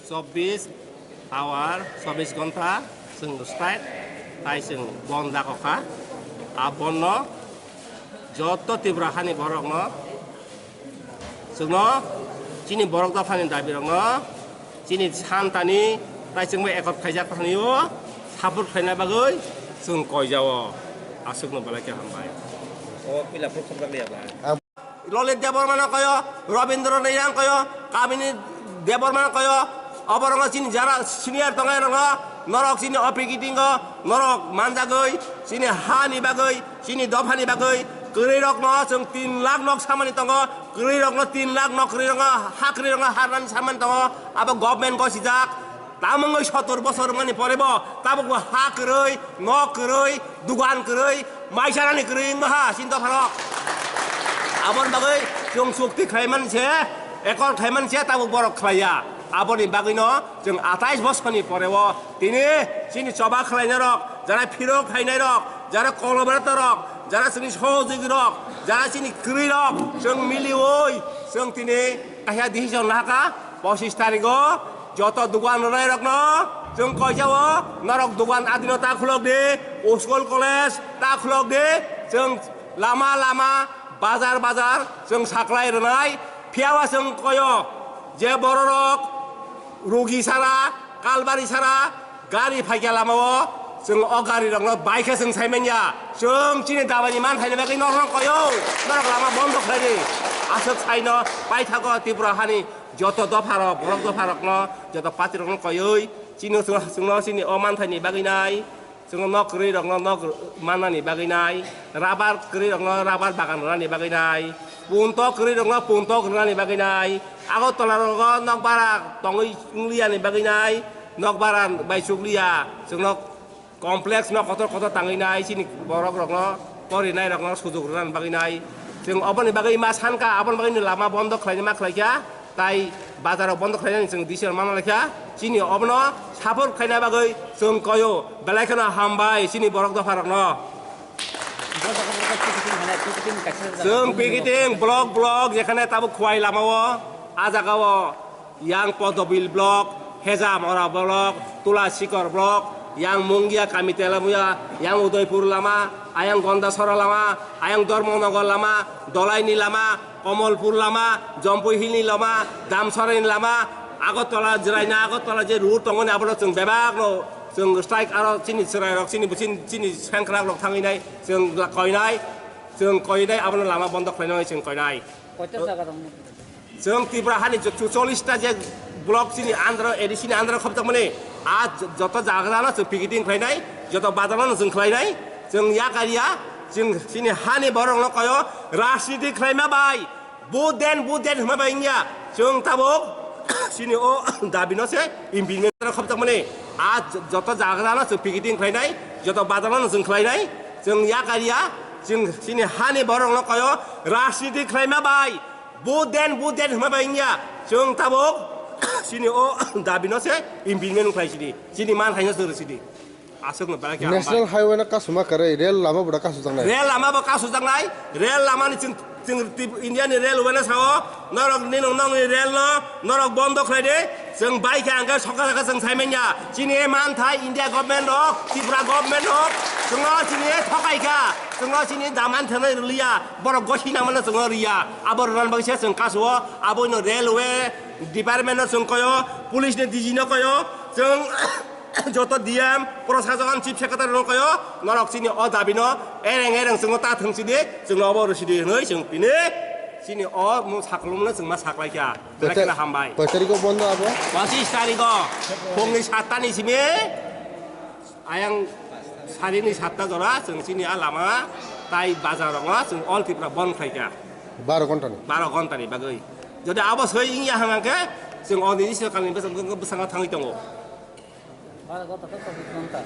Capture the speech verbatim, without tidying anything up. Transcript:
Chobbish hour, chobbish ghonta chwng strike, tai chwng bon jakokha. A bonno joto Tripura hani borokno, chwngno chini borok dophani dabirokno chini santani tai chwngbo ekot khaijak thani o support khaina bagwi chwng koijao. Aswkno belai khe hambai. O pila phuru khobjakliya ba? Lalit Debbarmano koyo, Rabindra Nairang koyo, Kamini Debbarmano koyo, oborokno chini jara senior tongnai rokno, norok chini opikitingo, norok manjagwi, chini hani bagwi, chini dophani bagwi, kwrwirokno chwng tin lakh nok samani tongo, kwrwirokno tin lakh nok kwrwirokno, ha kwrwirokno harnani samani tongo, abo government gosijak. Tamungwi sotor bosor wngmani porebo tabukbo ha kwrwi, nok kwrwi, dugan kwrwi, maisarani kwrwi wngma ha chini dopharok. Aboni bagwi chwng chukti khlaimani se, ekor khlaimani se tabuk borok khlaiya. Aboni bagwino chwng atais bosorni poreo tini chini choba khlainairok, jara phirok khainairok, jara collaboratorrok, jara chini sohojogirok, jara chini kwrwirok, chwng miliwi chwng tini kaisa decision lahaka. Pochish tarigo joto dugan rwnairokno chwng koijao, norok dugan adino ta khulok di, school college ta khulok di, chwng lama lama, bazar bazar chwng saklai rwnai. Phiyaba chwng koyo je bororok rugi sara, kalbari sara, gari phaikya lamao, chwng o gari rokno bai khe chwng sai manya. Chwng chini dabani manthaini bagwi norokno koyo, norok lama bondo khlai di. Aswk saino paithago Tripura hani joto dopharok, borok dopharokno, joto party rokno koyoi, chini chwng, chwngno chini o manthaini bagwi nai, chwngno nok kwrwi rokno nok mannani bagwi nai, rabar kwrwi rokno rabar bagan rwnani bagwi nai, punto kwrwi rokno punto rwnani bagwi nai, Agartala rogo nok bara tongwi wngliyani bagwi nai, nok bara bai chukliya, chwngno complex no kotor kotor tangwi nai, chini borok rokno, porinai rokno sujok rwna bagwi nai. Chwng oboni bagwi ma sankha, aboni bagwi lama bondo khlaini ma khlaikha, tai bazar rok bondo khlainani chwng decision ma nalaikha. Chini obono support khlaina bagwi chwng koyo, belai kheno hambai chini borok dopha rokno. Chwng picketing block block jekhane tabuk Khowai lamao, a jagao Yang Podobil block, Hejamora block, Tula Sikor block, yang Mungia Kami Telamuya, yang Udaipur lama, ayang Gondasora lama, ayang Dharmanagar lama, Dolaini lama, Komolpur lama, Jampui Hill ni lama, Damsora ni lama, Agartala Jiraina, Agartala je route tongmani abono chwng bebak no chwng strike aro chini chwrai rok chini chini chini sengkrak rok thangwi nai chwng koinai, chwng koinai abono lama bondo khlainai chwng koinai. Koita jaga dong? Chwng Tripura hani jo-, chu-, chollish ta je block chini under o, A D C ni under o khopjak mani, a jo-, joto jaga no chwng picketing khlainai, joto bazar no chwng khlainai, chwng yakariya, chwng chini hani borok no koyo rajniti khlaima bai, vote den, vote den hwnma bai wngya, chwng tabuk chini o dabi no se implement khopjak mani, a jo-, joto jaga no chwng picketing khlainai, joto bazar no chwng khlainai, chwng yakariya, chwng chini hani borok no koyo rajniti khlaima bai, Vote den, vote den hwnma bai wngya. Chwng tabuk chini o dabi no se implement khlai sidi. Chini man hai no se rw sidi. Aswk no belai khe hambai. National Highway no kasuma kwrwi, rail lama bo da kasujaknai. Rail lama bo kasujaknai. Rail lama ni chwng, chwng Tip-, India ni railway no sao. Norok ni nong nong ni rail no norok bondo khlai de. Chwng bai khe ang khe sokha sokha chwng sai manya. Chini man thai India government rok, Tripura government rok. Chwng no chini thokai kha. Chwng no chini daman thanai rwliya. Borok gosina mano chwng no riya. Abo rwna bagwi se chwng kasu o, aboino railway department no chwng koyo, police ni D G no koyo, chwng joto D M, prosason, chief secretary no koyo, norok chini o dabi no ereng ereng chwng no ta thwng sidi, chwng no obo rw sidi hwnwi chwng tini chini o mung saklum no chwng ma saklai kha. Belai kheno hambai. Koi tarikh o bondo abo? Pachis tarikh o phungni satta ni simi. Ayang sarini satta jora chwng chini a lama tai bazar rok no chwng all Tripura bon khlai kha. Baro ghonta ni? Baro ghonta ni bagwi. Jodi abo soi wngya hwnga khe chwng o nini soi kalni bwsang-, bwskango thangwi tongo. Baro ghonta to chobbish ghonta.